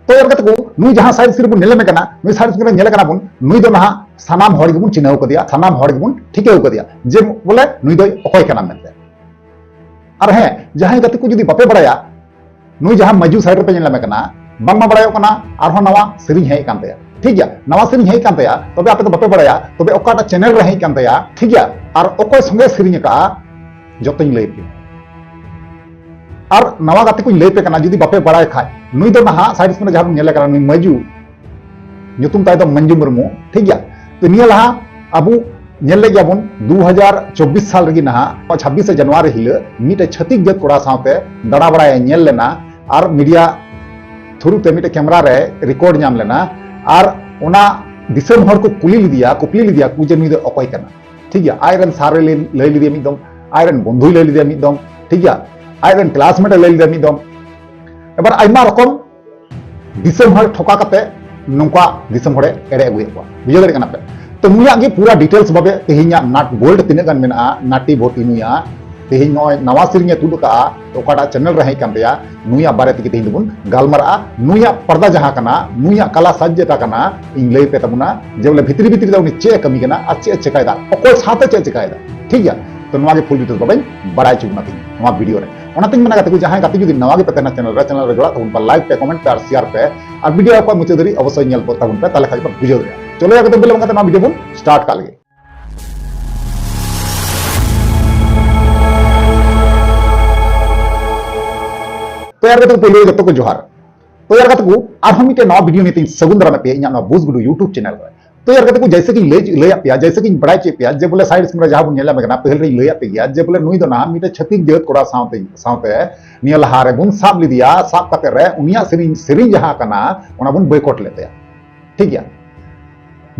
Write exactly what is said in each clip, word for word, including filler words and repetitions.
ᱛᱚ ᱭᱟᱨ ᱜᱟᱛᱮ ᱠᱚ, ᱱᱩᱭ ᱡᱟᱦᱟᱸ side screen ᱨᱮᱵᱚᱱ ᱧᱮᱞᱮ ᱠᱟᱱᱟ, ᱱᱩᱭ side screen ᱨᱮ ᱧᱮᱞᱮ ᱠᱟᱱᱟ ᱵᱚᱱ, ᱱᱩᱭ ᱫᱚ ᱱᱟᱦᱟᱜ ᱥᱟᱱᱟᱢ ᱦᱚᱲ ᱜᱮᱵᱚᱱ ᱪᱤᱱᱦᱟᱹᱣ ᱠᱟᱫᱮᱭᱟ, ᱥᱟᱱᱟᱢ ᱦᱚᱲ ᱜᱮᱵᱚᱱ ᱴᱷᱤᱠᱟᱹᱣ ᱠᱟᱫᱮᱭᱟ ᱡᱮ ᱵᱚᱞᱮ ᱱᱩᱭ ᱫᱚᱭ ᱚᱠᱚᱭ ᱠᱟᱱᱟ ᱢᱮᱱᱛᱮ᱾ ᱟᱨ ᱦᱮᱸ, ᱡᱟᱦᱟᱸᱭ ᱜᱟᱛᱮ ᱠᱚ ᱡᱩᱫᱤ ᱵᱟᱯᱮ ᱵᱟᱲᱟᱭᱟ, ᱱᱩᱭ ᱡᱟᱦᱟᱸ ᱢᱟᱹᱡᱩ side ᱨᱮᱯᱮ ᱧᱮᱞ ᱧᱟᱢᱮ ᱠᱟᱱᱟ, ᱵᱟᱝᱢᱟ ᱵᱟᱲᱟᱭᱚᱜ ᱠᱟᱱᱟ ᱟᱨᱦᱚᱸ ᱱᱟᱣᱟ ᱥᱮᱨᱮᱧ ᱦᱮᱡ ᱠᱟᱱ ᱛᱟᱭᱟ᱾ ᱴᱷᱤᱠ ᱜᱮᱭᱟ, ᱱᱟᱣᱟ ᱥᱮᱨᱮᱧ ᱦᱮᱡ ᱠᱟᱱ ᱛᱟᱭᱟ, ᱛᱚᱵᱮ ᱟᱯᱮ ᱫᱚ ᱵᱟᱯᱮ ᱵᱟᱲᱟᱭᱟ, ᱛᱚᱵᱮ ᱚᱠᱟᱴᱟᱜ channel ᱨᱮ ᱦᱮᱡ ᱠᱟᱱ ᱛᱟᱭᱟ, ᱴᱷᱤᱠ ᱜᱮᱭᱟ, ᱟᱨ ᱚᱠᱚᱭ ᱥᱚᱸᱜᱮ ᱥᱮᱨᱮᱧ ᱟᱠᱟᱫᱼᱟ, ᱡᱚᱛᱚᱧ ᱞᱟᱹᱭ ᱯᱮᱭᱟ᱾ ᱟᱨ ᱱᱟᱣᱟ ᱜᱟᱛᱮ ᱠᱚᱧ ᱞᱟᱹᱭ ᱯᱮ ᱠᱟᱱᱟ, ᱡᱩᱫᱤ ᱵᱟᱯᱮ ᱵᱟᱲᱟᱭ ᱠᱷᱟᱡ, ᱱᱩᱭ ᱫᱚ ᱱᱟᱦᱟᱜ side screen ᱨᱮ ᱡᱟᱦᱟᱸ ᱵᱚᱱ ᱧᱮᱞᱮ ᱠᱟᱱᱟ, ᱱᱩᱭ ᱢᱟᱹᱡᱩ, ᱧᱩᱛᱩᱢ ᱛᱟᱭ ᱫᱚ ᱢᱟᱹᱱᱡᱩ ᱢᱩᱨᱢᱩ, ᱴᱷᱤᱠ ᱜᱮᱭᱟ᱾ ᱛᱚ ᱱᱤᱭᱟᱹ ᱞᱟᱦᱟ ᱟᱵᱚ ᱧᱮᱞ ᱞᱮᱫ ᱜᱮᱭᱟ ᱵᱚᱱ, ᱫᱩ ᱦᱟᱡᱟᱨ ᱪᱚᱵᱵᱤᱥ ᱥᱟᱞ ᱨᱮᱜᱮ ᱱᱟᱦᱟᱜ ᱪᱷᱟᱵᱵᱤᱥᱮ ᱡᱟᱱᱩᱣᱟᱨᱤ ᱦᱤᱞᱳᱜ ᱢᱤᱫᱴᱮᱡ ᱪᱷᱟᱹᱛᱤᱠ ᱡᱟᱹᱛ ᱠᱚᱲᱟ ᱥᱟᱶᱛᱮ ᱫᱟᱬᱟ ᱵᱟᱲᱟᱭᱮ ᱧᱮᱞ ᱞᱮᱱᱟ ᱟᱨ media through ᱛᱮ ᱢᱤᱫᱴᱮᱡ camera ᱨᱮ record ᱧᱟᱢ ᱞᱮᱱᱟ᱾ ᱟᱨ ᱚᱱᱟ ᱫᱤᱥᱚᱢ ᱦᱚᱲ ᱠᱚ ᱠᱩᱞᱤ ᱞᱮᱫᱮᱭᱟ, ᱠᱩᱯᱞᱤ ᱞᱮᱫᱮᱭᱟ ᱠᱚ ᱡᱮ ᱱᱩᱭ ᱫᱚ ᱚᱠᱚᱭ ᱠᱟᱱᱟ, ᱴᱷᱤᱠ ᱜᱮᱭᱟ᱾ ᱟᱡ ᱨᱮᱱ sir ᱮ ᱞᱟᱹᱭ, ᱞᱟᱹᱭ ᱞᱮᱫᱮᱭᱟ ᱢᱤᱫ ᱫᱚᱢ, ᱟᱡ ᱨᱮᱱ ᱵᱚᱱᱫᱷᱩᱭ ᱞᱟᱹᱭ ᱞᱮᱫᱮᱭᱟ ᱢᱤᱫ ᱫᱚᱢ, ᱴᱷᱤᱠ ᱜᱮᱭᱟ, ᱟᱡ ᱨᱮᱱ classmate ᱮ ᱞᱟᱹᱭ ᱞᱮᱫᱮᱭᱟ ᱢᱤᱫ ᱫᱚᱢ᱾ ᱮᱵᱟᱨ ᱟᱭᱢᱟ ᱨᱚᱠᱚᱢ ᱫᱤᱥᱚᱢ ᱦᱚᱲ ᱴᱷᱚᱠᱟ ᱠᱟᱛᱮ ᱱᱚᱝᱠᱟ ᱫᱤᱥᱚᱢ ᱦᱚᱲᱮ ᱮᱲᱮ ᱟᱹᱜᱩᱭᱮᱫ ᱠᱚᱣᱟ᱾ ᱵᱩᱡᱷᱟᱹᱣ ᱫᱟᱲᱮᱭᱟᱜ ᱠᱟᱱᱟ ᱯᱮ? ᱛᱚ ᱱᱩᱭᱟᱜ ᱜᱮ ᱯᱩᱨᱟ details ᱵᱷᱟᱵᱮ ᱛᱮᱦᱮᱧᱟᱜ nut bolt ᱛᱤᱱᱟᱹᱜ ᱜᱟᱱ ᱢᱮᱱᱟᱜᱼᱟ, ᱱᱟᱴᱤ ᱵᱷᱚᱴᱤ ᱱᱩᱭᱟᱜ ᱛᱮᱦᱮᱧ ᱱᱚᱜᱼᱚᱭ ᱱᱟᱣᱟ ᱥᱮᱨᱮᱧ ᱮ ᱛᱩᱫ ᱟᱠᱟᱫᱼᱟ, ᱚᱠᱟᱴᱟᱜ channel ᱨᱮ ᱦᱮᱡ ᱠᱟᱱ ᱛᱟᱭᱟ, ᱱᱩᱭᱟᱜ ᱵᱟᱨᱮ ᱛᱮᱜᱮ ᱛᱮᱦᱮᱧ ᱫᱚᱵᱚᱱ ᱜᱟᱞᱢᱟᱨᱟᱜᱼᱟ᱾ ᱱᱩᱭᱟᱜ ᱯᱚᱨᱫᱟ ᱡᱟᱦᱟᱸ ᱠᱟᱱᱟ, ᱱᱩᱭᱟᱜ ᱠᱟᱞᱟ ᱥᱟᱡᱽ ᱡᱮᱴᱟ ᱠᱟᱱᱟ, ᱤᱧ ᱞᱟᱹᱭ ᱯᱮ ᱛᱟᱵᱚᱱᱟ ᱡᱮ ᱵᱚᱞᱮ ᱵᱷᱤᱛᱨᱤ ᱵᱷᱤᱛᱨᱤ ᱨᱮ ᱩᱱᱤ ᱪᱮᱫ ᱮ ᱠᱟᱹᱢᱤ ᱠᱟᱱᱟ ᱟᱨ ᱪᱮᱫ ᱮ ᱪᱮᱠᱟᱭᱮᱫᱟ, ᱚᱠᱚᱭ ᱥᱟᱶᱛᱮ ᱪᱮᱫ ᱮ ᱪᱮᱠᱟᱭᱮᱫᱟ, ᱴᱷᱤᱠ ᱜᱮᱭᱟ? ᱛᱚ ᱱᱚᱣᱟ ᱜᱮ full details ᱵᱟᱵᱮᱱ ᱵᱟᱲᱟᱭ ᱦᱚᱪᱚ ᱵᱚᱱᱟ ᱛᱮᱦᱮᱧ ᱱᱚᱣᱟ video ᱨᱮ᱾ ᱚᱱᱟᱛᱮᱧ ᱢᱮᱱᱟ ᱜᱟᱛᱮ ᱠᱚ, ᱡᱟᱦᱟᱸᱭ ᱜᱟᱛᱮ ᱡᱩᱫᱤ ᱱᱟᱣᱟ ᱜᱮᱯᱮ ᱛᱟᱦᱮᱱᱟ channel ᱨᱮ, channel ᱨᱮ ᱡᱚᱲᱟᱜ ᱛᱟᱵᱚᱱ ᱯᱮ, like ᱯᱮ, comment ᱯᱮ ᱟᱨ share ᱯᱮ ᱟᱨ video ᱚᱠᱚᱭ ᱢᱩᱪᱟᱹᱫ ᱫᱷᱟᱹᱨᱤᱡ ᱚᱵᱚᱥᱥᱳᱭ ᱧᱮᱞ ᱛᱟᱵᱚᱱ ᱯᱮ, ᱛᱟᱦᱞᱮ ᱠᱷᱟᱡ ᱯᱮ ᱵᱩᱡᱷᱟᱹᱣ ᱫᱟᱲᱮᱭᱟᱜᱼᱟ᱾ ᱪᱚᱞᱚ ᱭᱟ ᱜᱟᱛᱮ, ᱵᱤᱞᱚᱢ ᱠᱟᱛᱮ ᱱᱚᱣᱟ video ᱵᱚᱱ start ᱠᱟᱜ ᱞᱮᱜᱮ᱾ ᱛᱚ ᱭᱟᱨ ᱜᱟᱛᱮ ᱠᱚ, ᱯᱳᱭᱞᱳ ᱨᱮ ᱡᱚᱛᱚ ᱠᱚ ᱡᱚᱦᱟᱨ᱾ ᱛᱚ ᱭᱟᱨ ᱜᱟᱛᱮ ᱠᱚ, ᱟᱨᱦᱚᱸ ᱢᱤᱫᱴᱮᱱ ᱱᱟᱣᱟ video ᱱᱤᱭᱮ ᱛᱤᱧ ᱥᱟᱹᱜᱩᱱ ᱫᱟᱨᱟᱢᱮᱫ ᱯᱮᱭᱟ ᱤᱧᱟᱹᱜ ᱱᱚᱣᱟ ᱵᱩᱡᱽ ᱜᱩᱰᱩ YouTube channel ᱨᱮ᱾ ᱛᱚ ᱭᱟᱨ ᱜᱟᱛᱮ ᱠᱚ, ᱡᱮᱭᱥᱮ ᱠᱤᱧ ᱞᱟᱹᱭ, ᱞᱟᱹᱭᱟᱫ ᱯᱮᱭᱟ, ᱡᱮᱭᱥᱮ ᱠᱤᱧ ᱵᱟᱲᱟᱭ ᱦᱚᱪᱚᱭᱮᱫ ᱯᱮᱭᱟ ᱡᱮ ᱵᱚᱞᱮ side screen ᱨᱮ ᱡᱟᱦᱟᱸ ᱵᱚᱱ ᱧᱮᱞ ᱧᱟᱢᱮ ᱠᱟᱱᱟ, ᱯᱟᱹᱦᱤᱞ ᱨᱮᱧ ᱞᱟᱹᱭᱟᱫ ᱯᱮ ᱜᱮᱭᱟ ᱡᱮ ᱵᱚᱞᱮ ᱱᱩᱭ ᱫᱚ ᱱᱟᱦᱟᱜ ᱢᱤᱫᱴᱮᱱ ᱪᱷᱟᱹᱛᱤᱠ ᱡᱟᱹᱛ ᱠᱚᱲᱟ ᱥᱟᱶᱛᱮ, ᱥᱟᱶᱛᱮ ᱱᱤᱭᱟᱹ ᱞᱟᱦᱟ ᱨᱮᱵᱚᱱ ᱥᱟᱵ ᱞᱮᱫᱮᱭᱟ᱾ ᱥᱟᱵ ᱠᱟᱛᱮ ᱨᱮ ᱩᱱᱤᱭᱟᱜ ᱥᱮᱨᱮᱧ, ᱥᱮᱨᱮᱧ ᱡᱟᱦᱟᱸ ᱠᱟᱱᱟ, ᱚᱱᱟ ᱵᱚᱱ boycott ᱞᱮᱫ ᱛᱟᱭᱟ, ᱴᱷᱤᱠ ᱜᱮᱭᱟ᱾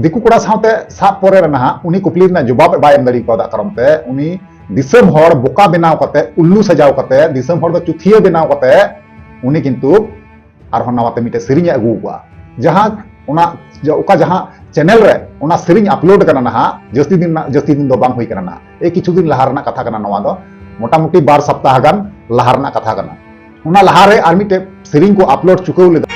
ᱫᱤᱠᱩ ᱠᱚᱲᱟ ᱥᱟᱶᱛᱮ ᱥᱟᱵ ᱯᱚᱨᱮ ᱨᱮ ᱱᱟᱦᱟᱜ ᱩᱱᱤ ᱠᱩᱠᱞᱤ ᱨᱮᱱᱟᱜ ᱡᱚᱵᱟᱵ ᱵᱟᱭ ᱮᱢ ᱫᱟᱲᱮ ᱠᱟᱣᱫᱟ, ᱠᱟᱨᱚᱱ ᱛᱮ ᱩᱱᱤ ᱫᱤᱥᱚᱢ ᱦᱚᱲ ᱵᱚᱠᱟ ᱵᱮᱱᱟᱣ ᱠᱟᱛᱮ, ᱩᱞᱞᱩ ᱥᱟᱡᱟᱣ ᱠᱟᱛᱮ, ᱫᱤᱥᱚᱢ ᱦᱚᱲ ᱫᱚ ᱪᱩᱛᱷᱤᱭᱟᱹ ᱵᱮᱱᱟᱣ ᱠᱟᱛᱮ ᱩᱱᱤ ᱠᱤᱱᱛᱩ ᱟᱨᱦᱚᱸ ᱱᱟᱣᱟ ᱛᱮ ᱢᱤᱫᱴᱮᱱ ᱥᱮᱨᱮᱧ ᱮ ᱟᱹᱜᱩ ᱟᱠᱟᱫᱼᱟ᱾ ᱡᱟᱦᱟᱸ ᱚᱱᱟ, ᱚᱠᱟ ᱡᱟᱦᱟᱸ channel ᱨᱮ ᱚᱱᱟ ᱥᱮᱨᱮᱧ upload ᱠᱟᱱᱟ ᱱᱟᱦᱟᱜ, ᱡᱟᱹᱥᱛᱤ ᱫᱤᱱ ᱨᱮᱱᱟᱜ, ᱡᱟᱹᱥᱛᱤ ᱫᱤᱱ ᱫᱚ ᱵᱟᱝ ᱦᱩᱭ ᱠᱟᱱᱟ ᱱᱟᱦᱟᱜ, ᱮ ᱠᱤᱪᱷᱩ ᱫᱤᱱ ᱞᱟᱦᱟ ᱨᱮᱱᱟᱜ ᱠᱟᱛᱷᱟ ᱠᱟᱱᱟ ᱱᱚᱣᱟ ᱫᱚ, ᱢᱚᱴᱟᱢᱩᱴᱤ ᱵᱟᱨ ᱥᱚᱯᱛᱟᱦ ᱜᱟᱱ ᱞᱟᱦᱟ ᱨᱮᱱᱟᱜ ᱠᱟᱛᱷᱟ ᱠᱟᱱᱟ᱾ ᱚᱱᱟ ᱞᱟᱦᱟ ᱨᱮ ᱟᱨ ᱢᱤᱫᱴᱮᱱ ᱥᱮᱨᱮᱧ ᱠᱚ upload ᱪᱩᱠᱟᱹᱣ ᱞᱮᱫᱟ᱾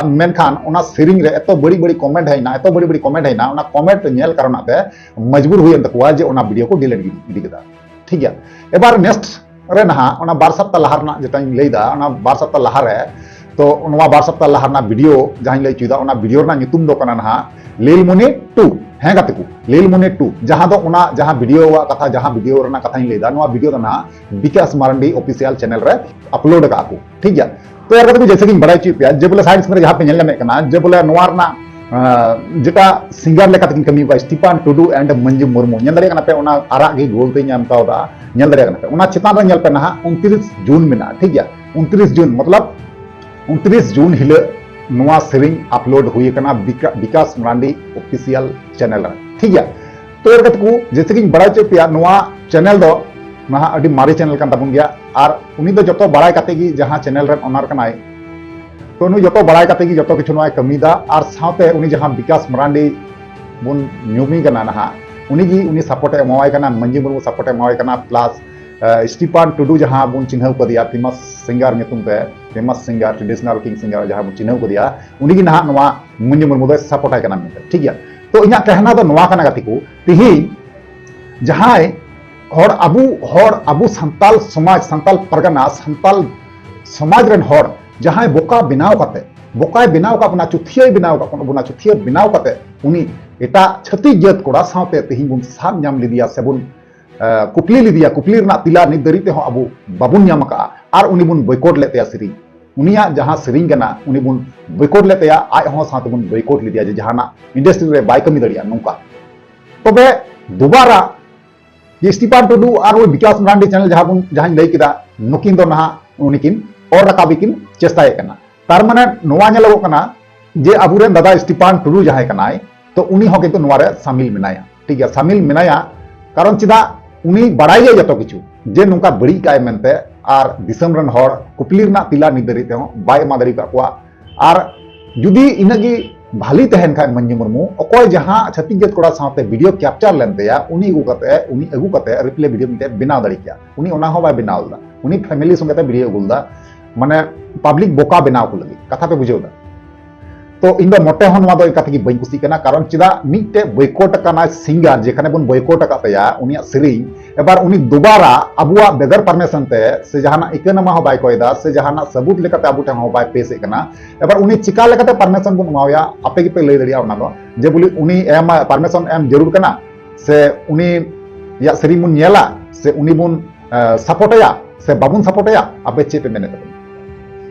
ᱢᱮᱱᱠᱷᱟᱱ ᱚᱱᱟ ᱥᱮᱨᱮᱧ ᱨᱮ ᱮᱛᱚ ᱵᱟᱹᱲᱤᱡ ᱵᱟᱹᱲᱤᱡ ᱠᱚᱢᱮᱱᱴ ᱦᱮᱡ ᱮᱱᱟ, ᱮᱛᱚ ᱵᱟᱹᱲᱤᱡ ᱵᱟᱹᱲᱤᱡ ᱠᱚᱢᱮᱱᱴ ᱦᱮᱡ ᱮᱱᱟ, ᱚᱱᱟ ᱠᱚᱢᱮᱱᱴ ᱧᱮᱞ ᱠᱟᱨᱚᱱᱟᱜ ᱛᱮ ᱢᱚᱡᱽᱵᱩᱨ ᱦᱩᱭᱮᱱ ᱛᱟᱠᱚᱣᱟ ᱡᱮ ᱚᱱᱟ ᱵᱷᱤᱰᱤᱭᱳ ᱠᱚ ᱰᱤᱞᱤᱴ ᱜᱤᱰᱤ ᱠᱮᱫᱟ᱾ ᱴᱷᱤᱠ ᱜᱮᱭᱟ, ᱮᱵᱟᱨ ᱱᱮᱠᱥᱴ ᱨᱮ ᱱᱟᱦᱟᱜ ᱚᱱᱟ ᱵᱟᱨ ᱥᱟᱯᱛᱟ ᱞᱟᱦᱟ ᱨᱮᱱᱟᱜ ᱡᱮᱴᱟᱧ ᱞᱟᱹᱭᱫᱟ, ᱚᱱᱟ ᱵᱟᱨ ᱥᱟᱯᱛᱟ ᱞᱟᱦᱟᱨᱮ, ᱛᱚ ᱱᱚᱣᱟ ᱵᱟᱨ ᱥᱟᱯᱛᱟ ᱞᱟᱦᱟ ᱨᱮᱱᱟᱜ ᱵᱷᱤᱰᱤᱭᱳ ᱡᱟᱦᱟᱸᱧ ᱞᱟᱹᱭ ᱦᱚᱪᱚᱭᱮᱫᱟ, ᱚᱱᱟ ᱵᱷᱤᱰᱤᱭᱳ ᱨᱮᱱᱟᱜ ᱧᱩᱛᱩᱢ ᱫᱚ ᱠᱟᱱᱟ ᱱᱟᱦᱟᱜ ᱞᱤᱞᱢᱩᱱᱤ ᱴᱩ᱾ ᱦᱮᱸ ᱜᱟᱛᱮ ᱠᱚ, ᱞᱤᱞᱢᱩᱱᱤ ᱴᱩ, ᱡᱟᱦᱟᱸ ᱫᱚ ᱚᱱᱟ ᱡᱟᱦᱟᱸ ᱵᱷᱤᱰᱤᱭᱳ ᱟᱜ ᱠᱟᱛᱷᱟ, ᱡᱟᱦᱟᱸ ᱵᱷᱤᱰᱤᱭᱳ ᱨᱮᱱᱟᱜ ᱠᱟᱛᱷᱟᱧ ᱞᱟᱹᱭᱫᱟ, ᱱᱚᱣᱟ ᱵᱷᱤᱰᱤᱭᱳ ᱫᱚ ᱱᱟᱦᱟᱜ ᱵᱤᱠᱟᱥ ᱢᱟᱨᱟᱱᱰᱤ ᱚᱯᱷᱤᱥᱤᱭᱟᱞ ᱪᱮᱱᱮᱞ ᱨᱮ ᱟᱯᱞᱳᱰ ᱟᱠᱟᱫ ᱠᱚ᱾ ᱴᱷᱤᱠ ᱜᱮᱭᱟ, ᱛᱚ ᱮᱨ ᱠᱟᱛᱮ ᱠᱚ ᱡᱮᱭᱥᱮ ᱜᱤᱧ ᱵᱟᱲᱟᱭ ᱦᱚᱪᱚᱭᱮᱫ ᱯᱮᱭᱟ ᱡᱮ ᱵᱚᱞᱮ ᱥᱟᱭᱤᱰ ᱥᱠᱨᱤᱱ ᱨᱮ ᱡᱟᱦᱟᱸ ᱯᱮ ᱧᱮᱞ ᱧᱟᱢᱮᱫ ᱠᱟᱱᱟ ᱡᱮ ᱵᱚᱞᱮ ᱱᱚᱣᱟ ᱨᱮᱱᱟᱜ ᱟᱸ, ᱡᱮᱴᱟ ᱥᱤᱝᱜᱟᱨ ᱞᱮᱠᱟ ᱛᱮᱠᱤᱱ ᱠᱟᱹᱢᱤ ᱠᱟᱫᱟ ᱥᱴᱤᱯᱟᱱ ᱴᱩᱰᱩ and ᱢᱟᱹᱱᱡᱩ ᱢᱩᱨᱢᱩ, ᱧᱮᱞ ᱫᱟᱲᱮᱭᱟᱜ ᱠᱟᱱᱟ ᱯᱮ ᱚᱱᱟ ᱟᱨᱟᱜ ᱜᱮ ᱜᱳᱞ ᱛᱮᱧ ᱮᱢ ᱠᱟᱣᱫᱟ, ᱧᱮᱞ ᱫᱟᱲᱮᱭᱟᱜ ᱠᱟᱱᱟ ᱯᱮ ᱚᱱᱟ ᱪᱮᱛᱟᱱ ᱨᱮ ᱧᱮᱞ ᱯᱮ ᱱᱟᱦᱟᱜ ᱩᱱᱛᱨᱤᱥ ᱡᱩᱱ ᱢᱮᱱᱟᱜᱼᱟ᱾ ᱴᱷᱤᱠ ᱜᱮᱭᱟ, ᱩᱱᱛᱨᱤᱥ ᱡᱩᱱ ᱢᱚᱛᱞᱚᱵ ᱩᱱᱛᱨᱤᱥ ᱡᱩᱱ ᱦᱤᱞᱳᱜ ᱱᱚᱣᱟ ᱥᱮᱨᱮᱧ ᱟᱯᱞᱳᱰ ᱦᱩᱭ ᱟᱠᱟᱱᱟ ᱵᱤᱠᱟ-, ᱵᱤᱠᱟᱥ ᱢᱟᱨᱟᱱᱰᱤ ᱚᱯᱷᱤᱥᱤᱭᱟᱞ ᱪᱮᱱᱮᱞ ᱨᱮ᱾ ᱴᱷᱤᱠ ᱜᱮᱭᱟ, ᱛᱚ ᱮᱨ ᱠᱟᱛᱮ ᱠᱚ ᱡᱮᱭᱥᱮ ᱜᱤᱧ ᱵᱟᱲᱟᱭ ᱦᱚᱪᱚᱭᱮᱫ ᱯᱮᱭᱟ, ᱱᱚᱣᱟ ᱪᱮᱱᱮᱞ ᱫᱚ ᱱᱟᱦᱟᱜ ᱟᱹᱰᱤ ᱢᱟᱨᱮ ᱪᱮᱱᱮᱞ ᱠᱟᱱ ᱛᱟᱵᱚᱱ ᱜᱮᱭᱟ ᱟᱨ ᱩᱱᱤ ᱫᱚ ᱡᱚᱛᱚ ᱵᱟᱲᱟᱭ ᱠᱟᱛᱮ ᱜᱮ ᱡᱟᱦᱟᱸ ᱪᱮᱱᱮᱞ ᱨᱮᱱ ᱚᱱᱟᱨ ᱠᱟᱱᱟᱭ, ᱛᱚ ᱱᱩᱭ ᱡᱚᱛᱚ ᱵᱟᱲᱟᱭ ᱠᱟᱛᱮ ᱜᱮ ᱡᱚᱛᱚ ᱠᱤᱪᱷᱩ ᱱᱚᱣᱟᱭ ᱠᱟᱹᱢᱤᱭᱮᱫᱟ ᱟᱨ ᱥᱟᱶᱛᱮ ᱩᱱᱤ ᱡᱟᱦᱟᱸ ᱵᱤᱠᱟᱥ ᱢᱟᱨᱟᱱᱰᱤ ᱵᱚᱱ ᱧᱩᱢᱮ ᱠᱟᱱᱟ ᱱᱟᱦᱟᱜ, ᱩᱱᱤ ᱜᱮ ᱩᱱᱤ ᱥᱟᱯᱳᱨᱴ ᱮ ᱮᱢᱟᱣᱟᱭ ᱠᱟᱱᱟ, ᱢᱟᱹᱱᱡᱤ ᱢᱩᱨᱢᱩ ᱥᱟᱯᱳᱨᱴ ᱮ ᱮᱢᱟᱣᱟᱭ ᱠᱟᱱᱟ, ᱯᱞᱟᱥ ᱥᱴᱤᱯᱟᱱ ᱴᱩᱰᱩ ᱡᱟᱦᱟᱸ ᱵᱚᱱ ᱪᱤᱱᱦᱟᱹᱣ ᱠᱟᱫᱮᱭᱟ ᱯᱷᱮᱢᱟᱥ ᱥᱤᱝᱜᱟᱨ ᱧᱩᱛᱩᱢ ᱛᱮ, ᱯᱷᱮᱢᱟᱥ ᱥᱤᱝᱜᱟᱨ, ᱴᱨᱮᱰᱤᱥᱚᱱᱟᱞ ᱠᱤᱝ ᱥᱤᱝᱜᱟᱨ ᱡᱟᱦᱟᱸ ᱵᱚᱱ ᱪᱤᱱᱦᱟᱹᱣ ᱠᱟᱫᱮᱭᱟ, ᱩᱱᱤ ᱜᱮ ᱱᱟᱦᱟᱜ ᱱᱚᱣᱟ ᱢᱟᱹᱱᱡᱤ ᱢᱩᱨᱢᱩ ᱫᱚᱭ ᱥᱟᱯᱳᱨᱴ ᱟᱭ ᱠᱟᱱᱟ ᱢᱮᱱᱛᱮ᱾ ᱴᱷᱤᱠ ᱜᱮᱭᱟ, ᱛᱚ ᱤᱧᱟᱹᱜ ᱠᱟᱦᱱᱟ ᱫᱚ ᱱᱚᱣᱟ ᱠᱟᱱᱟ ᱜᱟᱛᱮ ᱠᱚ, ᱛᱤᱦᱤᱧ ᱡᱟᱦᱟᱸᱭ ᱦᱚᱲ, ᱟᱵᱚ ᱦᱚᱲ, ᱟᱵᱚ ᱥᱟᱱᱛᱟᱞ ᱥᱚᱢᱟᱡᱽ, ᱥᱟᱱᱛᱟᱞ ᱯᱟᱨᱜᱟᱱᱟ, ᱥᱟᱱᱛᱟᱞ ᱥᱚᱢᱟᱡᱽ ᱨᱮᱱ ᱦᱚᱲ ᱡᱟᱦᱟᱸᱭ ᱵᱚᱠᱟ ᱵᱮᱱᱟᱣ ᱠᱟᱛᱮ, ᱵᱚᱠᱟᱭ ᱵᱮᱱᱟᱣ ᱟᱠᱟᱫ ᱵᱚᱱᱟ, ᱪᱩᱛᱷᱤᱭᱟᱹᱭ ᱵᱮᱱᱟᱣ ᱟᱠᱟᱫ ᱵᱚᱱᱟ, ᱪᱩᱛᱷᱤᱭᱟᱹ ᱵᱮᱱᱟᱣ ᱠᱟᱛᱮ ᱩᱱᱤ ᱮᱴᱟᱜ ᱪᱷᱟᱹᱛᱤᱠ ᱡᱟᱹᱛ ᱠᱚᱲᱟ ᱥᱟᱶᱛᱮ ᱛᱮᱦᱮᱧ ᱵᱚᱱ ᱥᱟᱵ ᱧᱟᱢ ᱞᱮᱫᱮᱭᱟ ᱥᱮᱵᱚᱱ, ᱮ, ᱠᱩᱠᱞᱤ ᱞᱮᱫᱮᱭᱟ, ᱠᱩᱠᱞᱤ ᱨᱮᱱᱟᱜ ᱛᱮᱞᱟ ᱱᱤᱛ ᱫᱷᱟᱹᱨᱤᱡ ᱛᱮᱦᱚᱸ ᱟᱵᱚ ᱵᱟᱵᱚᱱ ᱧᱟᱢ ᱟᱠᱟᱫᱼᱟ᱾ ᱟᱨ ᱩᱱᱤ ᱵᱚᱱ ᱵᱚᱭᱠᱚᱴ ᱞᱮᱫ ᱛᱟᱭᱟ ᱥᱮᱨᱮᱧ, ᱩᱱᱤᱭᱟᱜ ᱡᱟᱦᱟᱸ ᱥᱮᱨᱮᱧ ᱠᱟᱱᱟ ᱩᱱᱤ ᱵᱚᱱ ᱵᱚᱭᱠᱚᱴ ᱞᱮᱫ ᱛᱟᱭᱟ, ᱟᱡ ᱦᱚᱸ ᱥᱟᱶᱛᱮ ᱵᱚᱱ ᱵᱚᱭᱠᱚᱴ ᱞᱮᱫᱮᱭᱟ ᱡᱮ ᱡᱟᱦᱟᱱᱟᱜ ᱤᱱᱰᱟᱥᱴᱨᱤ ᱨᱮ ᱵᱟᱭ ᱠᱟᱹᱢᱤ ᱫᱟᱲᱮᱭᱟᱜᱼᱟ ᱱᱚᱝᱠᱟ᱾ ᱛᱚᱵᱮ ᱫᱩᱵᱟᱨᱟ ᱡᱮ ᱥᱴᱤᱯᱟᱱ ᱴᱩᱰᱩ ᱟᱨ ᱳᱭ ᱵᱤᱠᱟᱥ ᱢᱟᱨᱟᱱᱰᱤ ᱪᱮᱱᱮᱞ ᱡᱟᱦᱟᱸ ᱵᱚᱱ, ᱡᱟᱦᱟᱸᱧ ᱞᱟᱹᱭ ᱠᱮᱫᱟ, ᱱᱩᱠᱤᱱ ᱫᱚ ᱱᱟᱦᱟᱜ ᱩᱱᱤ ᱠᱤᱱ ᱚᱨ ᱨᱟᱠᱟᱵ ᱠᱤᱱ ᱪᱮᱥᱴᱟᱭᱮᱫ ᱠᱟᱱᱟ᱾ ᱛᱟᱨ ᱢᱟᱱᱮ ᱱᱚᱣᱟ ᱧᱮᱞᱚᱜᱚᱜ ᱠᱟᱱᱟ ᱡᱮ ᱟᱵᱚᱨᱮᱱ ᱫᱟᱫᱟ ᱥᱴᱤᱯᱟᱱ ᱴᱩᱰᱩ ᱡᱟᱦᱟᱸᱭ ᱠᱟᱱᱟᱭ, ᱛᱚ ᱩᱱᱤ ᱦᱚᱸ ᱠᱤᱱᱛᱩ ᱱᱚᱣᱟ ᱨᱮ ᱥᱟᱢᱤᱞ ᱢᱮᱱᱟᱭᱟ᱾ ᱴᱷᱤᱠ ᱜᱮᱭᱟ, ᱥᱟᱢᱤᱞ ᱢᱮᱱᱟᱭᱟ, ᱠᱟᱨᱚᱱ ᱪᱮᱫᱟᱜ, ᱩᱱᱤ ᱵᱟᱲᱟᱭ ᱜᱮᱭᱟ ᱡᱚᱛᱚ ᱠᱤᱪᱷᱩ ᱡᱮ ᱱᱚᱝᱠᱟ ᱵᱟᱹᱲᱤᱡ ᱠᱟᱜᱼᱟᱭ ᱢᱮᱱᱛᱮ, ᱟᱨ ᱫᱤᱥᱚᱢ ᱨᱮᱱ ᱦᱚᱲ ᱠᱩᱠᱞᱤ ᱨᱮᱱᱟᱜ ᱛᱮᱞᱟ ᱱᱤᱛ ᱫᱷᱟᱹᱨᱤᱡ ᱛᱮᱦᱚᱸ ᱵᱟᱭ ᱮᱢᱟ ᱫᱟᱲᱮ ᱟᱠᱟᱫ ᱠᱚᱣᱟ᱾ ᱟᱨ ᱡᱩᱫᱤ ᱤᱱᱟᱹᱜ ᱜᱮ ᱵᱷᱟᱞᱤ ᱛᱟᱦᱮᱱ ᱠᱷᱟᱡ ᱢᱟᱹᱱᱡᱤ ᱢᱩᱨᱢᱩ, ᱚᱠᱚᱭ ᱡᱟᱦᱟᱸ ᱪᱷᱟᱹᱛᱤᱠ ᱡᱟᱹᱛ ᱠᱚᱲᱟ ᱥᱟᱶᱛᱮ ᱵᱷᱤᱰᱤᱭᱳ ᱠᱮᱯᱪᱟᱨ ᱞᱮᱱ ᱛᱟᱭᱟ, ᱩᱱᱤ ᱟᱹᱜᱩ ᱠᱟᱛᱮ, ᱩᱱᱤ ᱟᱹᱜᱩ ᱠᱟᱛᱮ ᱨᱤᱯᱞᱮ ᱵᱷᱤᱰᱤᱭᱳ ᱢᱤᱫᱴᱮᱡ ᱵᱮᱱᱟᱣ ᱫᱟᱲᱮ ᱠᱮᱭᱟ᱾ ᱩᱱᱤ ᱚᱱᱟ ᱦᱚᱸ ᱵᱟᱭ ᱵᱮᱱᱟᱣ ᱞᱮᱫᱟ, ᱩᱱᱤ ᱯᱷᱮᱢᱮᱞᱤ ᱥᱚᱸᱜᱮ ᱛᱮ ᱵᱷᱤᱰᱤᱭᱳ ᱟᱹᱜᱩ ᱞᱮᱫᱟ, ᱢᱟᱱᱮ ᱯᱟᱵᱽᱞᱤᱠ ᱵᱚᱠᱟ ᱵᱮᱱᱟᱣ ᱠᱚ ᱞᱟᱹᱜᱤᱫ᱾ ᱠᱟᱛᱷᱟ ᱯᱮ ᱵᱩᱡᱷᱟᱹᱣ ᱮᱫᱟ? ᱛᱚ ᱤᱧ ᱫᱚ ᱢᱚᱴᱮ ᱦᱚᱸ ᱱᱚᱣᱟ ᱫᱚ ᱮᱠᱟᱞ ᱛᱮᱜᱮ ᱵᱟᱹᱧ ᱠᱩᱥᱤᱜ ᱠᱟᱱᱟ, ᱠᱟᱨᱚᱱ ᱪᱮᱫᱟᱜ ᱢᱤᱫᱴᱮᱡ boycott ᱟᱠᱟᱱᱟᱭ singer, ᱡᱮᱠᱷᱟᱱᱮ ᱵᱚᱱ boycott ᱟᱠᱟᱫ ᱛᱟᱭᱟ ᱩᱱᱤᱭᱟᱜ ᱥᱮᱨᱮᱧ, ᱮᱵᱟᱨ ᱩᱱᱤ ᱫᱩᱵᱟᱨᱟ ᱟᱵᱚᱣᱟᱜ ᱵᱮᱜᱚᱨ permission ᱛᱮ ᱥᱮ ᱡᱟᱦᱟᱱᱟᱜ ᱤᱠᱟᱹᱱᱟᱢᱟ ᱦᱚᱸ ᱵᱟᱭ ᱠᱚᱭ ᱮᱫᱟ, ᱥᱮ ᱡᱟᱦᱟᱱᱟᱜ ᱥᱟᱹᱵᱩᱛ ᱞᱮᱠᱟᱛᱮ ᱟᱵᱚ ᱴᱷᱮᱱ ᱦᱚᱸ ᱵᱟᱭ ᱯᱮᱥ ᱮᱫ ᱠᱟᱱᱟ, ᱮᱵᱟᱨ ᱩᱱᱤ ᱪᱤᱠᱟ ᱞᱮᱠᱟᱛᱮ permission ᱵᱚᱱ ᱮᱢᱟᱣᱟᱭᱟ? ᱟᱯᱮ ᱜᱮᱯᱮ ᱞᱟᱹᱭ ᱫᱟᱲᱮᱭᱟᱜᱼᱟ ᱚᱱᱟ ᱫᱚ, ᱡᱮ ᱵᱚᱞᱮ ᱩᱱᱤ ᱮᱢ, permission ᱮᱢ ᱡᱟᱹᱨᱩᱲ ᱠᱟᱱᱟ, ᱥᱮ ᱩᱱᱤᱭᱟᱜ ᱥᱮᱨᱮᱧ ᱵᱚᱱ ᱧᱮᱞᱟ, ᱥᱮ ᱩᱱᱤ ᱵᱚᱱ, ᱮ, support ᱟᱭᱟ, ᱥᱮ ᱵᱟᱵᱚᱱ support ᱟᱭᱟ? ᱟᱯᱮ ᱪᱮᱫ ᱯᱮ ᱢᱮᱱᱮᱫ ᱛᱟᱵᱚᱱᱟ?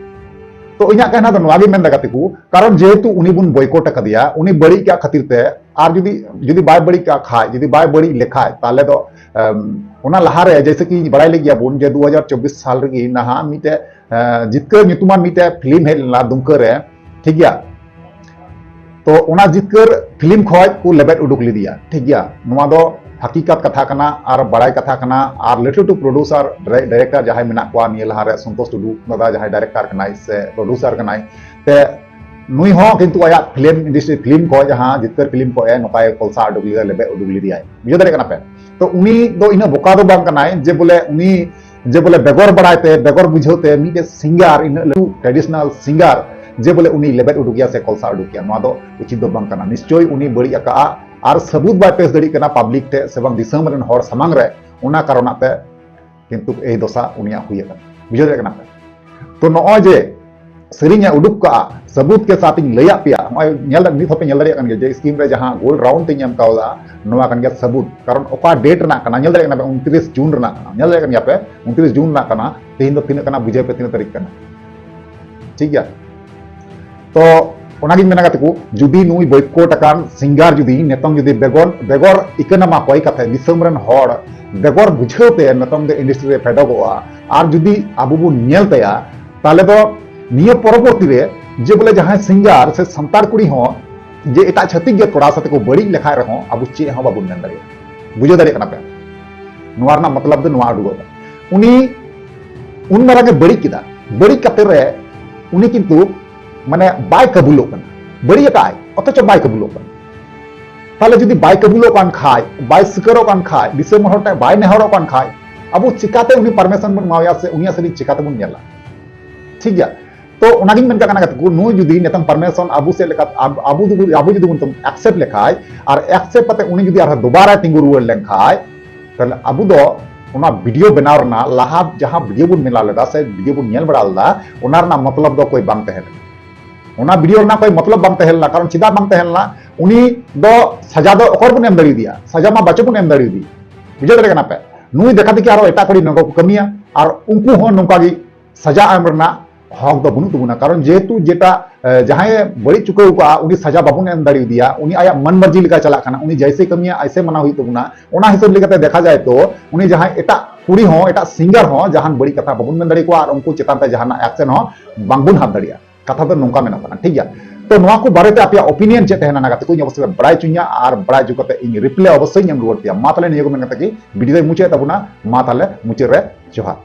ᱛᱚ ᱤᱧᱟᱹᱜ ᱠᱟᱛᱷᱟ ᱫᱚ ᱱᱚᱣᱟ ᱜᱮ ᱢᱮᱱᱫᱟ ᱜᱟᱛᱮ ᱠᱚ, ᱠᱟᱨᱚᱱ ᱡᱮᱦᱮᱛᱩ ᱩᱱᱤ ᱵᱚᱱ boycott ᱟᱠᱟᱫᱮᱭᱟ, ᱩᱱᱤ ᱵᱟᱹᱲᱤᱡ ᱠᱟᱜ ᱠᱷᱟᱹᱛᱤᱨ ᱛᱮ, ᱟᱨ ᱡᱩᱫᱤ, ᱡᱩᱫᱤ ᱵᱟᱭ ᱵᱟᱹᱲᱤᱡ ᱠᱟᱜ ᱠᱷᱟᱡ, ᱡᱩᱫᱤ ᱵᱟᱭ ᱵᱟᱹᱲᱤᱡ ᱞᱮᱠᱷᱟᱡ, ᱛᱟᱦᱞᱮ ᱫᱚ, ᱮᱢ, ᱚᱱᱟ ᱞᱟᱦᱟᱨᱮ ᱡᱮᱭᱥᱮ ᱠᱤ ᱵᱟᱲᱟᱭ ᱞᱟᱹᱜᱤᱫ ᱟᱵᱚᱱ ᱡᱮ ᱫᱩ ᱦᱟᱡᱟᱨ ᱪᱚᱵᱵᱤᱥ ᱥᱟᱞ ᱨᱮᱜᱮ ᱱᱟᱦᱟᱜ ᱢᱤᱫᱴᱮᱡ, ᱮ, ᱡᱤᱛᱠᱟᱹᱨ ᱧᱩᱛᱩᱢᱟᱱ ᱢᱤᱫᱴᱮᱡ film ᱦᱮᱡ ᱞᱮᱱᱟ ᱫᱩᱢᱠᱟᱹ ᱨᱮ, ᱴᱷᱤᱠ ᱜᱮᱭᱟ? ᱛᱚ ᱚᱱᱟ ᱡᱤᱛᱠᱟᱹᱨ film ᱠᱷᱚᱡ ᱠᱚ ᱞᱮᱵᱮᱫ ᱩᱰᱩᱠ ᱞᱮᱫᱮᱭᱟ, ᱴᱷᱤᱠ ᱜᱮᱭᱟ? ᱱᱚᱣᱟ ᱫᱚ ᱦᱟᱹᱠᱤᱠᱟᱛ ᱠᱟᱛᱷᱟ ᱠᱟᱱᱟ ᱟᱨ ᱵᱟᱲᱟᱭ ᱠᱟᱛᱷᱟ ᱠᱟᱱᱟ᱾ ᱟᱨ ᱞᱟᱹᱴᱩ ᱞᱟᱹᱴᱩ producer, ᱰᱟᱭᱨᱮᱠᱴᱚᱨ ᱡᱟᱦᱟᱸᱭ ᱢᱮᱱᱟᱜ ᱠᱚᱣᱟ ᱱᱤᱭᱟᱹ ᱞᱟᱦᱟᱨᱮ, ᱥᱚᱱᱛᱳᱥ ᱴᱩᱰᱩ ᱫᱟᱫᱟ ᱡᱟᱦᱟᱸᱭ director ᱠᱟᱱᱟᱭ ᱥᱮ producer ᱠᱟᱱᱟᱭ, ᱛᱮ ᱱᱩᱭ ᱦᱚᱸ ᱠᱤᱱᱛᱩ ᱟᱭᱟᱜ film industry, film ᱠᱷᱚᱡ, ᱡᱟᱦᱟᱸ ᱡᱤᱛᱠᱟᱹᱨ film ᱠᱷᱚᱡ ᱮ ᱱᱚᱝᱠᱟᱭ ᱠᱚᱞᱥᱟ ᱩᱰᱩᱠ ᱞᱮᱫᱟ, ᱞᱮᱵᱮᱫ ᱩᱰᱩᱠ ᱞᱮᱫᱮᱭᱟᱭ᱾ ᱵᱩᱡᱷᱟᱹᱣ ᱫᱟᱲᱮᱭᱟᱜ ᱠᱟᱱᱟ ᱯᱮ? ᱛᱚ ᱩᱱᱤ ᱫᱚ ᱤᱱᱟᱹᱜ ᱵᱚᱠᱟ ᱫᱚ ᱵᱟᱝ ᱠᱟᱱᱟᱭ ᱡᱮ ᱵᱚᱞᱮ ᱩᱱᱤ, ᱡᱮ ᱵᱚᱞᱮ ᱵᱮᱜᱚᱨ ᱵᱟᱲᱟᱭ ᱛᱮ, ᱵᱮᱜᱚᱨ ᱵᱩᱡᱷᱟᱹᱣ ᱛᱮ ᱢᱤᱫᱴᱮᱡ singer, ᱤᱱᱟᱹᱜ ᱞᱟᱹᱴᱩ traditional singer, ᱡᱮ ᱵᱚᱞᱮ ᱩᱱᱤ ᱞᱮᱵᱮᱫ ᱩᱰᱩᱠᱮᱭᱟ ᱥᱮ ᱠᱚᱞᱥᱟ ᱩᱰᱩᱠᱮᱭᱟ, ᱱᱚᱣᱟ ᱫᱚ ᱩᱪᱤᱛ ᱫᱚ ᱵᱟᱝ ᱠᱟᱱᱟ᱾ ᱱᱤᱥᱪᱳᱭ ᱩᱱᱤ ᱵᱟᱹᱲᱤᱡ ᱟᱠᱟᱜᱼᱟ ᱟᱨ ᱥᱟᱹᱵᱩᱛ ᱵᱟᱭ ᱯᱮᱥ ᱫᱟᱲᱮᱭᱟᱜ ᱠᱟᱱᱟ public ᱴᱷᱮᱡ ᱥᱮ ᱵᱟᱝ ᱫᱤᱥᱚᱢ ᱨᱮᱱ ᱦᱚᱲ ᱥᱟᱢᱟᱝ ᱨᱮ, ᱚᱱᱟ ᱠᱟᱨᱚᱱᱟᱜ ᱛᱮ ᱠᱤᱱᱛᱩ ᱮᱭ ᱫᱚᱥᱟ ᱩᱱᱤᱭᱟᱜ ᱦᱩᱭ ᱟᱠᱟᱱᱟ᱾ ᱵᱩᱡᱷᱟᱹᱣ ᱫᱟᱲᱮᱭᱟᱜ ᱠᱟᱱᱟ ᱯᱮ? ᱛᱚ ᱱᱚᱜᱼᱚᱭ ᱡᱮ ᱥᱮᱨᱮᱧ ᱮ ᱩᱰᱩᱠ ᱠᱟᱜᱼᱟ, ᱥᱟᱹᱵᱩᱛ ᱠᱮ ᱥᱟᱛ ᱤᱧ ᱞᱟᱹᱭᱟᱫ ᱯᱮᱭᱟ, ᱱᱚᱜᱼᱚᱭ ᱧᱮᱞ, ᱱᱤᱛ ᱦᱚᱸᱯᱮ ᱧᱮᱞ ᱫᱟᱲᱮᱭᱟᱜ ᱠᱟᱱ ᱜᱮᱭᱟ ᱡᱮ screen ᱨᱮ ᱡᱟᱦᱟᱸ ᱜᱳᱞ round ᱛᱤᱧ ᱮᱢ ᱠᱟᱣᱫᱟ, ᱱᱚᱣᱟ ᱠᱟᱱ ᱜᱮᱭᱟ ᱥᱟᱹᱵᱩᱛ᱾ ᱠᱟᱨᱚᱱ ᱚᱠᱟ date ᱨᱮᱱᱟᱜ ᱠᱟᱱᱟ, ᱧᱮᱞ ᱫᱟᱲᱮᱭᱟᱜ ᱠᱟᱱᱟ ᱯᱮ, ᱩᱱᱛᱨᱤᱥ ᱡᱩᱱ ᱨᱮᱱᱟᱜ ᱠᱟᱱᱟ, ᱧᱮᱞ ᱫᱟᱲᱮᱭᱟᱜ ᱠᱟᱱ ᱜᱮᱭᱟ ᱯᱮ, ᱩᱱᱛᱨᱤᱥ ᱡᱩᱱ ᱨᱮᱱᱟᱜ ᱠᱟᱱᱟ, ᱛᱮᱦᱮᱧ ᱫᱚ ᱛᱤᱱᱟᱹᱜ ᱠᱟᱱᱟ, ᱵᱩᱡᱷᱟᱹᱣ ᱯᱮ ᱛᱤᱱᱟᱹᱜ ᱛᱟᱹᱨᱤᱠᱷ ᱠᱟᱱᱟ᱾ ᱴᱷᱤᱠ ᱜᱮᱭᱟ? ᱛᱚ ᱚᱱᱟᱜᱤᱧ ᱢᱮᱱᱟ ᱜᱟᱛᱮ ᱠᱚ, ᱡᱩᱫᱤ ᱱᱩᱭ boycott ᱟᱠᱟᱱ singer ᱡᱩᱫᱤ ᱱᱤᱛᱚᱝ ᱡᱩᱫᱤ ᱵᱮᱜᱚᱨ, ᱵᱮᱜᱚᱨ ᱤᱠᱟᱹᱱᱟᱢᱟ ᱠᱚᱭ ᱠᱟᱛᱮ ᱫᱤᱥᱚᱢ ᱨᱮᱱ ᱦᱚᱲ ᱵᱮᱜᱚᱨ ᱵᱩᱡᱷᱟᱹᱣ ᱛᱮ ᱱᱤᱛᱚᱝ ᱫᱚ industry ᱨᱮ ᱯᱷᱮᱰᱚᱜᱚᱜᱼᱟ, ᱟᱨ ᱡᱩᱫᱤ ᱟᱵᱚ ᱵᱚᱱ ᱧᱮᱞ ᱛᱟᱭᱟ, ᱛᱟᱦᱞᱮ ᱫᱚ ᱱᱤᱭᱟᱹ ᱯᱚᱨᱚᱵᱚᱨᱛᱤ ᱨᱮ ᱡᱮ ᱵᱚᱞᱮ ᱡᱟᱦᱟᱸᱭ singer ᱥᱮ ᱥᱟᱱᱛᱟᱲ ᱠᱩᱲᱤ ᱦᱚᱸ ᱡᱮ ᱮᱴᱟᱜ ᱪᱷᱟᱹᱛᱤᱠ ᱜᱮ ᱠᱚᱲᱟ ᱥᱟᱛᱮ ᱠᱚ ᱵᱟᱹᱲᱤᱡ ᱞᱮᱠᱷᱟᱡ ᱨᱮᱦᱚᱸ ᱟᱵᱚ ᱪᱮᱫ ᱦᱚᱸ ᱵᱟᱵᱚᱱ ᱢᱮᱱ ᱫᱟᱲᱮᱭᱟᱜᱼᱟ᱾ ᱵᱩᱡᱷᱟᱹᱣ ᱫᱟᱲᱮᱭᱟᱜ ᱠᱟᱱᱟ ᱯᱮ? ᱱᱚᱣᱟ ᱨᱮᱱᱟᱜ ᱢᱚᱛᱞᱚᱵ ᱫᱚ ᱱᱚᱣᱟ ᱩᱰᱩᱠᱚᱜ ᱠᱟᱱᱟ᱾ ᱩᱱᱤ ᱩᱱ ᱢᱟᱨᱟᱝ ᱮ ᱵᱟᱹᱲᱤᱡ ᱠᱮᱫᱟ, ᱵᱟᱹᱲᱤᱡ ᱠᱟᱛᱮ ᱨᱮ ᱩᱱᱤ ᱠᱤᱱᱛᱩ ᱢᱟᱱᱮ ᱵᱟᱭ ᱠᱟᱹᱵᱩᱞᱚᱜ ᱠᱟᱱᱟ, ᱵᱟᱹᱲᱤᱡ ᱟᱠᱟᱫ ᱟᱭ ᱚᱛᱷᱚᱪᱚ ᱵᱟᱭ ᱠᱟᱹᱵᱩᱞᱚᱜ ᱠᱟᱱᱟ᱾ ᱛᱟᱦᱞᱮ ᱡᱩᱫᱤ ᱵᱟᱭ ᱠᱟᱹᱵᱩᱞᱚᱜ ᱠᱟᱱ ᱠᱷᱟᱡ, ᱵᱟᱭ ᱥᱤᱠᱟᱹᱨᱚᱜ ᱠᱟᱱ ᱠᱷᱟᱡ, ᱫᱤᱥᱚᱢ ᱦᱚᱲ ᱴᱷᱮᱱ ᱵᱟᱭ ᱱᱮᱦᱚᱨᱚᱜ ᱠᱟᱱ ᱠᱷᱟᱡ, ᱟᱵᱚ ᱪᱤᱠᱟᱛᱮ ᱩᱱᱤ permission ᱵᱚᱱ ᱮᱢᱟᱣᱟᱭᱟ ᱥᱮ ᱩᱱᱤᱭᱟᱜ ᱥᱮᱨᱮᱧ ᱪᱤᱠᱟᱛᱮᱵᱚᱱ ᱧᱮᱞᱟ? ᱴᱷᱤᱠ ᱜᱮᱭᱟ? ᱛᱚ ᱚᱱᱟᱜᱤᱧ ᱢᱮᱱ ᱠᱟᱜ ᱠᱟᱱᱟ ᱜᱟᱛᱮ ᱠᱚ, ᱱᱩᱭ ᱡᱩᱫᱤ ᱱᱤᱛᱚᱝ permission ᱟᱵᱚ ᱥᱮᱫ ᱞᱮᱠᱟ ᱟᱵ- ᱟᱵᱚ ᱡᱩᱫᱤ ᱟᱵᱚ ᱡᱩᱫᱤ ᱵᱚᱱ accept ᱞᱮᱠᱷᱟᱡ ᱟᱨ accept ᱠᱟᱛᱮ ᱩᱱᱤ ᱡᱩᱫᱤ ᱟᱨᱦᱚᱸ ᱫᱩᱵᱟᱨᱟᱭ ᱛᱤᱸᱜᱩ ᱨᱩᱣᱟᱹᱲ ᱞᱮᱱᱠᱷᱟᱡ, ᱛᱟᱦᱞᱮ ᱟᱵᱚ ᱫᱚ ᱚᱱᱟ video ᱵᱮᱱᱟᱣ ᱨᱮᱱᱟᱜ ᱞᱟᱦᱟ ᱡᱟᱦᱟᱸ video ᱵᱚᱱ ᱵᱮᱱᱟᱣ ᱞᱮᱫᱟ ᱥᱮ video ᱵᱚᱱ ᱧᱮᱞ ᱵᱟᱲᱟ ᱞᱮᱫᱟ, ᱚᱱᱟ ᱨᱮᱱᱟᱜ ᱢᱚᱛᱞᱚᱵ ᱫᱚ ᱠᱚᱭ ᱵᱟᱝ ᱛᱟᱦᱮᱸ ᱞᱮᱱᱟ᱾ ᱚᱱᱟ video ᱨᱮᱱᱟᱜ ᱠᱚᱭ ᱢᱚᱛᱞᱚᱵ ᱵᱟᱝ ᱛᱟᱦᱮᱸ ᱞᱮᱱᱟ᱾ ᱠᱟᱨᱚᱱ ᱪᱮᱫᱟᱜ ᱵᱟᱝ ᱛᱟᱦᱮᱸ ᱞᱮᱱᱟ? ᱩᱱᱤ ᱫᱚ ᱥᱟᱡᱟ ᱫᱚ ᱚᱠᱚᱭ ᱵᱚᱱ ᱮᱢ ᱫᱟᱲᱮᱭᱟᱫᱮᱭᱟ? ᱥᱟᱡᱟ ᱢᱟ ᱵᱟᱪᱚ ᱵᱚᱱ ᱮᱢ ᱫᱟᱲᱮᱭᱟᱫᱮᱭᱟ᱾ ᱵᱩᱡᱷᱟᱹᱣ ᱫᱟᱲᱮᱭᱟᱜ ᱠᱟᱱᱟ ᱯᱮ? ᱱᱩᱭ ᱫᱮᱠᱷᱟ ᱫᱮᱠᱷᱤ ᱟᱨᱚ ᱮᱴᱟᱜ ᱠᱩᱲᱤ ᱱᱚᱝᱠᱟ ᱠᱚ ᱠᱟᱹᱢᱤᱭᱟ ᱟᱨ ᱩᱱᱠᱩ ᱦᱚᱸ ᱱᱚᱝᱠᱟ ᱜᱮ ᱥᱟᱡᱟ ᱮᱢ ᱨᱮᱱᱟᱜ ᱦᱚᱠ ᱫᱚ ᱵᱟᱹᱱᱩᱜ ᱛᱟᱵᱚᱱᱟ᱾ ᱠᱟᱨᱚᱱ ᱡᱮᱦᱮᱛᱩ ᱡᱮᱴᱟ, ᱮ, ᱡᱟᱦᱟᱸᱭ ᱵᱟᱹᱲᱤᱡ ᱪᱩᱠᱟᱹᱣ ᱠᱟᱜᱼᱟ, ᱩᱱᱤ ᱥᱟᱡᱟ ᱵᱟᱵᱚᱱ ᱮᱢ ᱫᱟᱲᱮᱭᱟᱫᱮᱭᱟ᱾ ᱩᱱᱤ ᱟᱭᱟᱜ ᱢᱚᱱ ᱢᱟᱨᱡᱤ ᱞᱮᱠᱟ ᱪᱟᱞᱟᱜ ᱠᱟᱱᱟ, ᱩᱱᱤ ᱡᱟᱭᱥᱮ ᱠᱟᱹᱢᱤᱭᱟ ᱟᱭᱥᱮ ᱢᱟᱱᱟᱣ ᱦᱩᱭᱩᱜ ᱛᱟᱵᱚᱱᱟ᱾ ᱚᱱᱟ ᱦᱤᱥᱟᱹᱵ ᱞᱮᱠᱟᱛᱮ ᱫᱮᱠᱷᱟ ᱡᱟᱭ ᱛᱚ ᱩᱱᱤ ᱡᱟᱦᱟᱸᱭ ᱮᱴᱟᱜ ᱠᱩᱲᱤ ᱦᱚᱸ, ᱮᱴᱟᱜ singer ᱦᱚᱸ ᱡᱟᱦᱟᱱ ᱵᱟᱹᱲᱤᱡ ᱠᱟᱛᱷᱟ ᱵᱟᱵᱚᱱ ᱢᱮᱱ ᱫᱟᱲᱮ ᱠᱚᱣᱟ ᱟᱨ ᱩᱱᱠᱩ ᱪᱮᱛᱟᱱ ᱛᱮ ᱡᱟᱦᱟᱱᱟᱜ action ᱦᱚᱸ ᱵᱟᱝᱵᱚᱱ ᱦᱟᱛ ᱫᱟᱲᱮᱭᱟᱜᱼᱟ᱾ ᱠᱟᱛᱷᱟ ᱫᱚ ᱱᱚᱝᱠᱟ ᱢᱮᱱᱚᱜ ᱠᱟᱱᱟ, ᱴᱷᱤᱠ ᱜᱮᱭᱟ? ᱛᱚ ᱱᱚᱣᱟ ᱠᱚ ᱵᱟᱨᱮᱛᱮ ᱟᱯᱮᱭᱟᱜ opinion ᱪᱮᱫ ᱛᱟᱦᱮᱱᱟ ᱱᱟ ᱜᱟᱛᱮ ᱠᱚ, ᱤᱧ ᱚᱵᱚᱥᱥᱳᱭ ᱯᱮ ᱵᱟᱲᱟᱭ ᱦᱚᱪᱚᱧᱟ ᱟᱨ ᱵᱟᱲᱟᱭ ᱦᱚᱪᱚ ᱠᱟᱛᱮ ᱤᱧ reply ᱚᱵᱚᱥᱥᱳᱭ ᱧᱟᱢ ᱨᱩᱣᱟᱹᱲ ᱯᱮᱭᱟ᱾ ᱢᱟ ᱛᱟᱦᱞᱮ ᱱᱤᱭᱟᱹ ᱠᱚ ᱢᱮᱱ ᱠᱟᱛᱮ ᱜᱮ video ᱫᱚᱧ ᱢᱩᱪᱟᱹᱫ ᱛᱟᱵᱚᱱᱟ᱾ ᱢᱟ ᱛᱟᱦᱞᱮ ᱢᱩᱪᱟᱹᱫ ᱨᱮ ᱡᱚᱦᱟᱨ᱾